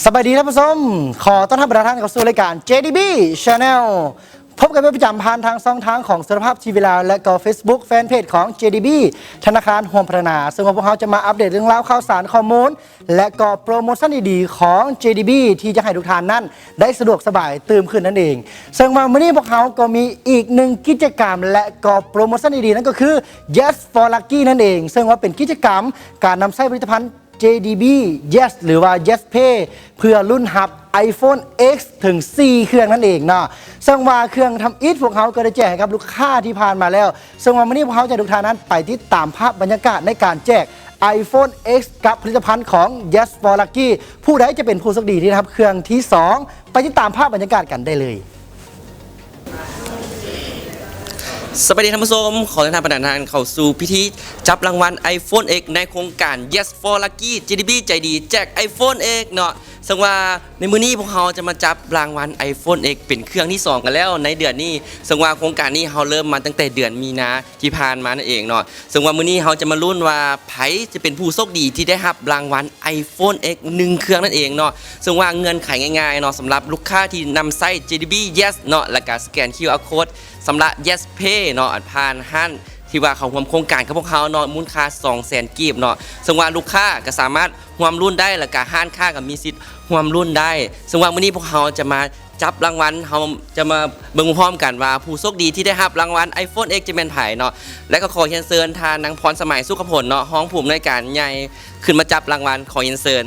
ສະບາຍດີທ່ານຜູ້ຊົມ, ຂໍຕ້ອນຮັບບັນດາທ່ານເຂົ້າສູ່ລາຍການ ເຈ ດີ ບີ Channel. ພົບກັນເປັນປະຈຳຜ່ານທາງຊ່ອງທາງຂອງສຸລະພາບ ທີ ວີ ລາວ ແລະກໍ Facebook Fanpage ຂອງ ເຈ ດີ ບີ ທະນາຄານຮ່ວມພັດທະນາ, ເຊິ່ງວ່າພວກເຮົາຈະມາອັບເດດເລື່ອງລາວຂ່າວສານ, ຂໍ້ມູນ ແລະກໍໂປຣໂມຊັນດີໆຂອງ ເຈ ດີ ບີ ທີ່ຈະໃຫ້ທຸກທ່ານນັ້ນໄດ້ສະດວກສະບາຍຕື່ມຂຶ້ນນັ້ນເອງ. ເຊິ່ງວ່າມື້ນີ້ພວກເຮົາກໍມີອີກໜຶ່ງກິດຈະກຳ ແລະກໍໂປຣໂມຊັນດີໆ ນັ້ນກໍຄື Yes for Lucky ນັ້ນເອງ, ເຊິ່ງວ່າເປັນກິດຈະກຳການນຳໃຊ້ຜະລິດຕະພັນ ເຈ ດີ ບີ Yes ຫຼືວ່າ Yes Pay ເພື່ອລຸ້ນຮັບ iPhone X ເຖິງສີ່ເຄື່ອງນັ້ນເອງເນາະ. ເຊິ່ງວ່າເຄື່ອງທຳອິດພວກເຮົາກໍໄດ້ແຈກໃຫ້ກັບລູກຄ້າທີ່ຜ່ານມາແລ້ວ, ເຊິ່ງວ່າມື້ນີ້ພວກເຮົາຈະໃຫ້ທຸກທ່ານນັ້ນໄປຕິດຕາມພາບບັນຍາກາດໃນການແຈກ iPhone X ກັບຜະລິດຕະພັນຂອງ Yes for Lucky. ຜູ້ໃດຈະເປັນຜູ້ໂຊກດີທີ່ໄດ້ຮັບເຄື່ອງທີສອງ? ໄປຕິດຕາມພາບບັນຍາກາດກັນໄດ້ເລີຍ. ສະບາຍດີທ່ານຜູ້ຊົມ, ຂໍຕ້ອນຮັບບັນດາທ່ານເຂົ້າສູ່ພິທີຈັບລາງວັນ iPhone X ໃນໂຄງການ Yes for Lucky ເຈ ດີ ບີ ໃຈດີແຈກ iPhone X ເນາະ. ເຊິ່ງວ່າໃນມື້ນີ້ພວກເຮົາຈະມາຈັບລາງວັນ iPhone X ເປັນເຄື່ອງທີສອງກັນແລ້ວໃນເດືອນນີ້, ເຊິ່ງວ່າໂຄງການນີ້ເຮົາເລີ່ມມາຕັ້ງແຕ່ເດືອນມີນາທີ່ຜ່ານມານັ້ນເອງເນາະ. ເຊິ່ງວ່າມື້ນີ້ເຮົາຈະມາລຸ້ນວ່າໃຜຈະເປັນຜູ້ໂຊກດີທີ່ໄດ້ຮັບລາງວັນ iPhone X ໜຶ່ງເຄື່ອງນັ້ນເອງເນາະ. ເຊິ່ງວ່າເງື່ອນໄຂງ່າຍໆເນາະ, ສຳລັບລູກຄ້າທີ່ນຳໃຊ້ ເຈ ດີ ບີ Yes ເນາະ ແລ້ວກະສະແກນ QR Code ຊຳລະ Yes Pay ເນາະ ຜ່ານຮ້ານທີ່ວ່າເຂົ້າຮ່ວມໂຄງການກັບພວກເຮົາເນາະ, ມູນຄ່າສອງແສນກີບເນາະ. ເຊິ່ງວ່າລູກຄ້າກໍສາມາດຮ່ວມລຸ້ນໄດ້ ແລ້ວກະຮ້ານຄ້າກໍມີສິດຮ່ວມລຸ້ນໄດ້. ເຊິ່ງວ່າມື້ນີ້ພວກເຮົາຈະມາ ຈັບລາງວັນ, ເຮົາຈະມາເບິ່ງພ້ອມກັນວ່າຜູ້ໂຊກດີທີ່ໄດ້ຮັບລາງວັນ iPhone X ຈະແມ່ນໃຜເນາະ. ແລະກໍຂໍຮຽນເຊີນທ່ານນາງພອນສະໄໝ ສຸຂະຜົນເນາະ, ຮອງຜູ້ອຳນວຍການໃຫຍ່ ຂຶ້ນມາຈັບລາງວັນ. ຂໍຮຽນເຊີນ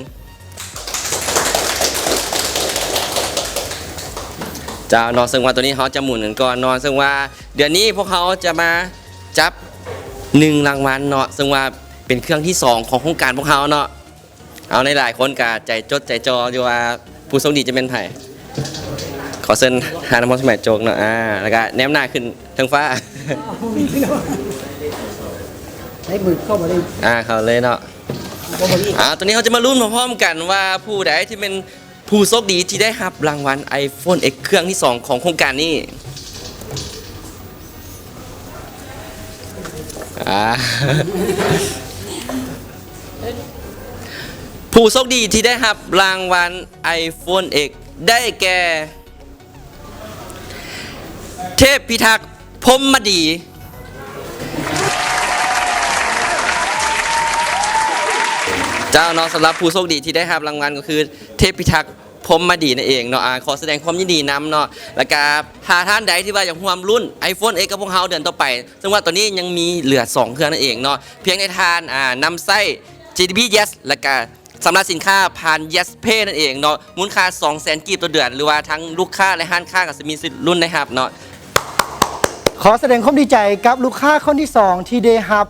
ເຈົ້າເນາະ. ເຊິ່ງວ່າໂຕນີ້ເຮົາຈະໝູນກັນກ່ອນເນາະ, ເຊິ່ງວ່າເດືອນນີ້ພວກເຮົາຈະມາຈັບໜຶ່ງລາງວັນເນາະ, ເຊິ່ງວ່າເປັນເຄື່ອງທີສອງຂອງໂຄງການພວກເຮົາເນາະ. ເອົາ ໃນຫຼາຍຄົນກະໃຈຈົດໃຈຈ່ອຢູ່ວ່າຜູ້ໂຊກດີຈະແມ່ນໃຜ. ຂໍເຊີນທ່ານນາງພອນສະໄໝ ໂຈກເນາະ, ອາ ແລ້ວກະແນມໜ້າຂຶ້ນເທິງຟ້າ. ໃຊ້ມືເຂົ້າມາເລີຍ. ອາ ເຂົ້າເລີຍເນາະ. ເອົາ ຕອນນີ້ເຮົາຈະມາລຸ້ນພ້ອມໆກັນວ່າຜູ້ໃດທີ່ແມ່ນ ຜູ້ໂຊກດີທີ່ໄດ້ຮັບລາງວັນ iPhone X ເຄື່ອງທີສອງຂອງໂຄງການນີ້. ອາ ຜູ້ໂຊກດີທີ່ໄດ້ຮັບລາງວັນ iPhone X ໄດ້ແກ່ ເທບພິທັກ ພົມມະດີ. ເຈົ້າເນາະ, ສຳລັບຜູ້ໂຊກດີທີ່ໄດ້ຮັບລາງວັນກໍຄື ເທບພິທັກ ພົມມະດີນັ້ນເອງເນາະ. ອາ ຂໍສະແດງຄວາມຍິນດີນຳເນາະ, ແລ້ວກະຖ້າທ່ານໃດທີ່ວ່າຢາກຮ່ວມລຸ້ນ iPhone X ກັບພວກເຮົາເດືອນຕໍ່ໄປ, ເຊິ່ງວ່າຕອນນີ້ຍັງມີເຫຼືອສອງເຄື່ອງນັ້ນເອງເນາະ, ພຽງແຕ່ທ່ານ ອາ ນຳໃຊ້ ເຈ ດີ ບີ Yes ແລ້ວກະ ຊຳລະສິນຄ້າຜ່ານ Yes Pay ນັ້ນເອງເນາະ, ມູນຄ່າສອງແສນກີບຕໍ່ເດືອນ, ຫຼືວ່າທັງລູກຄ້າ ແລະ ຮ້ານຄ້າກໍຈະມີສິດລຸ້ນໄດ້ຮັບເນາະ. ຂໍສະແດງຄວາມດີໃຈກັບລູກຄ້າຄົນທີສອງທີ່ໄດ້ຮັບ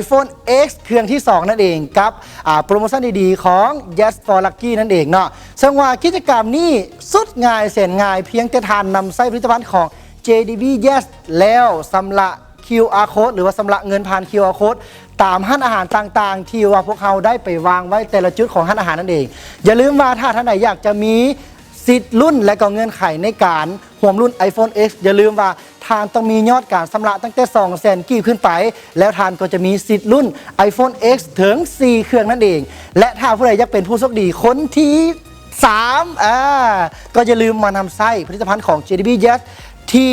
iPhone X ເຄື່ອງທີສອງນັ້ນເອງ, ກັບ ອາ ໂປຣໂມຊັນດີໆຂອງ Yes for Lucky ນັ້ນເອງເນາະ. ເຊິ່ງວ່າກິດຈະກຳນີ້ສຸດງ່າຍແສນງ່າຍ, ພຽງແຕ່ທ່ານນຳໃຊ້ຜະລິດຕະພັນຂອງ ເຈ ດີ ບີ Yes ແລ້ວຊຳລະ QR Code ຫຼືວ່າຊຳລະເງິນຜ່ານ QR Code ຕາມຮ້ານອາຫານຕ່າງໆ ທີ່ວ່າພວກເຮົາໄດ້ໄປວາງໄວ້ແຕ່ລະຈຸດຂອງຮ້ານອາຫານນັ້ນເອງ. ຢ່າລືມວ່າຖ້າທ່ານໃດຢາກຈະມີສິດລຸ້ນ ແລະກໍເງື່ອນໄຂໃນການຮ່ວມລຸ້ນ iPhone X, ຢ່າລືມວ່າທ່ານຕ້ອງມີຍອດການຊຳລະຕັ້ງແຕ່ສອງແສນກີບຂຶ້ນໄປ, ແລ້ວທ່ານກໍຈະມີສິດລຸ້ນ iPhone X ເຖິງສີ່ເຄື່ອງນັ້ນເອງ. ແລະຖ້າຜູ້ໃດຢາກເປັນຜູ້ໂຊກດີຄົນທີ ສາມ ອາ ກໍຢ່າລືມມານຳໃຊ້ຜະລິດຕະພັນຂອງ ເຈ ດີ ບີ Yes ທີ່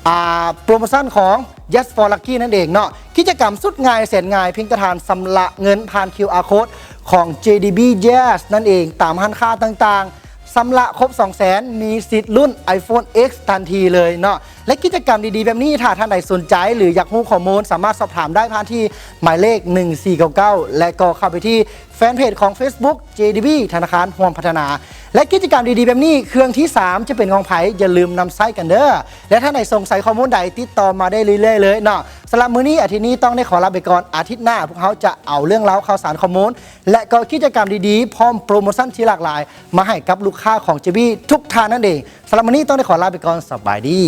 ອາ ໂປຣໂມຊັນຂອງ Yes for Lucky ນັ້ນເອງເນາະ. ກິດຈະກຳສຸດງ່າຍແສນງ່າຍ, ພຽງແຕ່ທ່ານຊຳລະເງິນຜ່ານ QR Code ຂອງ ເຈ ດີ ບີ Yes ນັ້ນເອງ ຕາມຮ້ານຄ້າຕ່າງໆ, ຊຳລະຄົບສອງແສນ ມີສິດລຸ້ນ iPhone X ທັນທີເລີຍເນາະ. ແລະກິດຈະກຳດີໆແບບນີ້ ຖ້າທ່ານໃດສົນໃຈ ຫຼືຢາກຮູ້ຂໍ້ມູນ ສາມາດສອບຖາມໄດ້ຜ່ານທີ່ໝາຍເລກໜຶ່ງສີ່ເກົ້າເກົ້າ ແລະກໍເຂົ້າໄປທີ່ ແຟນເພຈຂອງ Facebook ເຈ ດີ ບີ ທະນາຄານຮ່ວມພັດທະນາ. ແລະກິດຈະກຳດີໆແບບນີ້ ເຄື່ອງທີສາມຈະເປັນຂອງໃຜ ຢ່າລືມນຳໃຊ້ກັນເດີ. ແລະທ່ານໃດສົງໄສຂໍ້ມູນໃດ ຕິດຕໍ່ມາໄດ້ເລື້ອຍໆເລີຍເນາະ. ສຳລັບມື້ນີ້ ອາທິດນີ້ຕ້ອງໄດ້ຂໍລາໄປກ່ອນ. ອາທິດໜ້າພວກເຮົາຈະເອົາເລື່ອງລາວຂ່າວສານ ຂໍ້ມູນ ແລະກໍກິດຈະກຳດີໆ ພ້ອມໂປຣໂມຊັນທີ່ຫຼາກຫຼາຍ ມາໃຫ້ກັບລູກຄ້າຂອງ ເຈ ບີ ທຸກທ່ານນັ້ນເອງ. ສຳລັບມື້ນີ້ຕ້ອງໄດ້ຂໍລາໄປກ່ອນ. ສະບາຍດີ.